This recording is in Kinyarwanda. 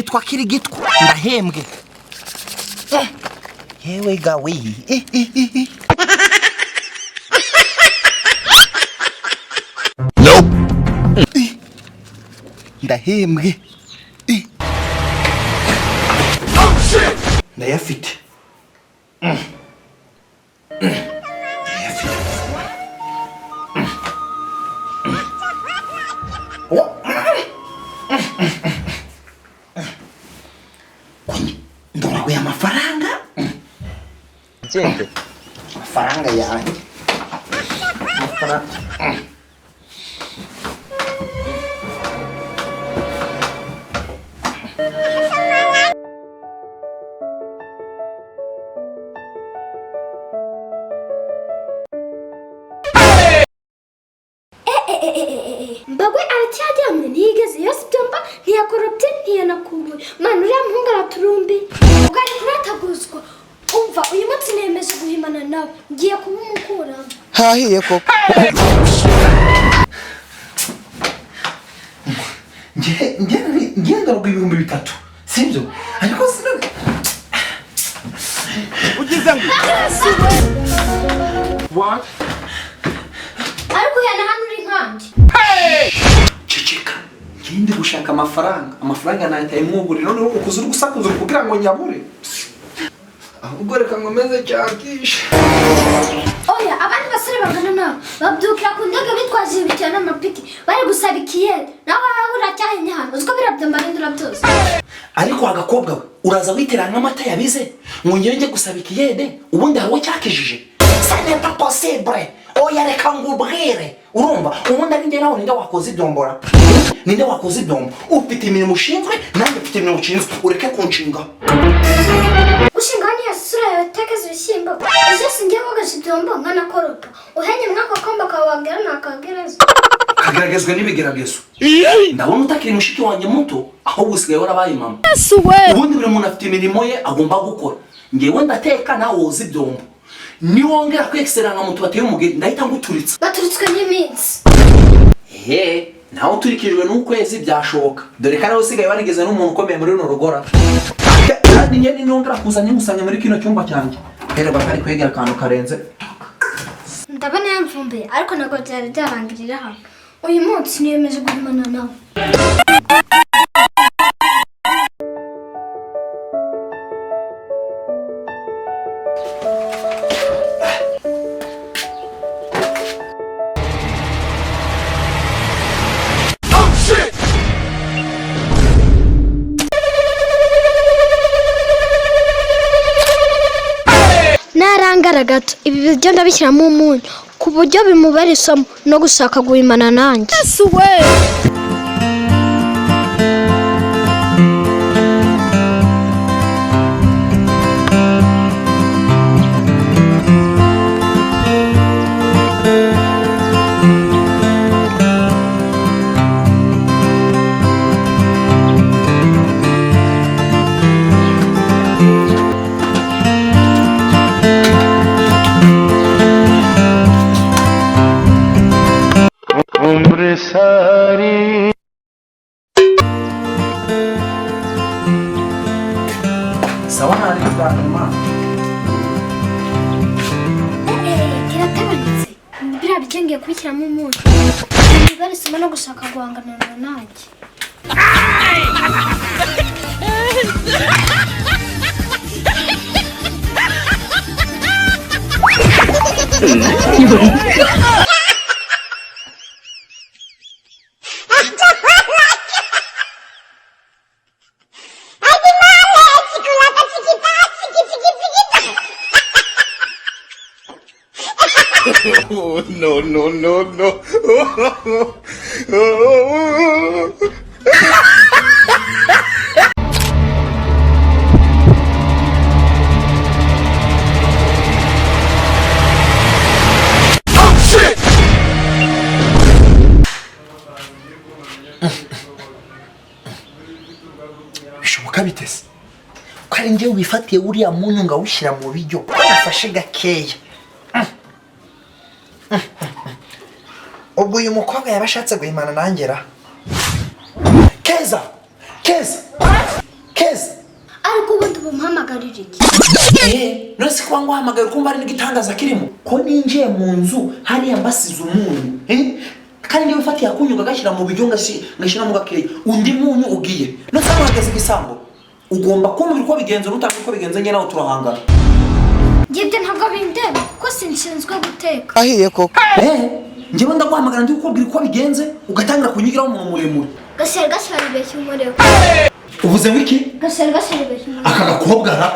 Byitwa kirigitwa. Ndahembwe. Yewe gawe. Eh, eh, eh, eh. Eh, ndahembwe. Eh. Ndayafite. Ndayafite. Oh. Ndoraguye amafaranga. Amafaranga yanjye. Amafaranga. Mbagwe aracyaryamye, ntiyigeze yosa ibyomba, ntiyakoropye, ntiyanakubuye. Mwana, uriya muhungu araturumbi ubwo ari kurataguzwa. Umva, uyu munsi niyemeje guhimana nawe, ngiye kuba umukuramo. Hahiye koko. Nge ndorwa 3000, sibyo? Ariko sinari Ugize ngo What? Ariko uhena hano uri nkanjye. Ceceka, ngende gushaka amafaranga. Amafaranga nahita mwugurira, noneho ukuze uri gusakuza kugira ngo nyabure. Ahubwo reka nkomeze cyakishe. Oya, abandi basore bangana nawe babyukira ku ndege bitwaje ibitiyo n'amapiki bari gusaba ikiyede, nawe wowe uracyahenye hano, uziko biriya byomba byose. Ariko agakobwa we uraza witerana nk'amata yabize ngo ngere njye gusaba ikiyede, ubundi hari uwo cyakijije? Ça n'est pas possible. Oya, reka ngubwire, urumva, ubundi ari njye nawe, ninde wakoze ibyombora? Ninde wakoze ibyombo? Ufite imirimo ushinzwe, nanjye mfite imirimo ushinzwe, ureke kunshinga. Ushinga niyo sura yawe utekeza ibishyimbo, ejo singiye kogesha ibyombo nkanakoropa, uhenye mwaka komba kawe wagira nakagereza. Kageragezwa n'ibigeragezo. Ndabona utakiri mushiki wanjye muto, ahubwo usigaye warabaye mama. Ubundi buri muntu afite imirimo ye agomba gukora. Ngewe ndateka, nawe woza ibyombo. Niwongera kwexera nka mutu bateye umugeri, ndahita nguturitsa. Baturitswe n'iminsi. Ehe, nawe uturikijwe n'ukwezi byashoboka, dore ko ariwe usigaye warigeze n'umuntu ukomeye muri runo rugora. Kandi njye ninongera kuzanye ngusanye muri kino cyumba cyanjye, hererwa kari kwegera akantu karenze. Ndabona yamvumbuye, ariko ntabwo byari byarangirira hano. Uyu munsi niyemeje guhumana nawe. Narangara gato, ibi biryo ndabishyiramo umunyu ku buryo bimubera isomo no gushaka guhimana nanjye. उम्र सारी Sawa, ntari bwa nyuma. Kiratabanitse, biriya biryo ngiye kubishyiramo umunyu bimubera isomo no gushaka guhangana nanjye. Oh, no, no, no, no. Bishoboka bitese ko ari njyewe wifatiye uriya munyu ngawushyira mu biryo, ko nafashe gakeya? Ubwo uyu mukobwa yaba ashatse guhimana nangera. Keza, Keza! Ariko ubundi bumuhamagarira iki? None se kuba nguhamagaye ukumva hari n'igitangaza kirimo ko ninjiye mu nzu hariya mbasize umunyu, eh? Kandi niba ufatiye akunyu ukagashyira mu biryo, ngashyiramo gakeya, undi munyu ugiye. None se hano hageze igisambo, ugomba kumbwira uko bigenze. Nutambwira uko bigenze, njye nawe turahangana. Njye ibyo ntabwo bindeba kuko sinshinzwe guteka. Ahiye koko. Njyewe ndaguhamagara ndi kukubwira uko bigenze, ugatangira kunyigiraho umuntu muremure. Gashyira gashyira ribeshya umurego. Uvuze ngo iki? Gashyira gashyira ribeshya umurego. Aka gakobwa ra.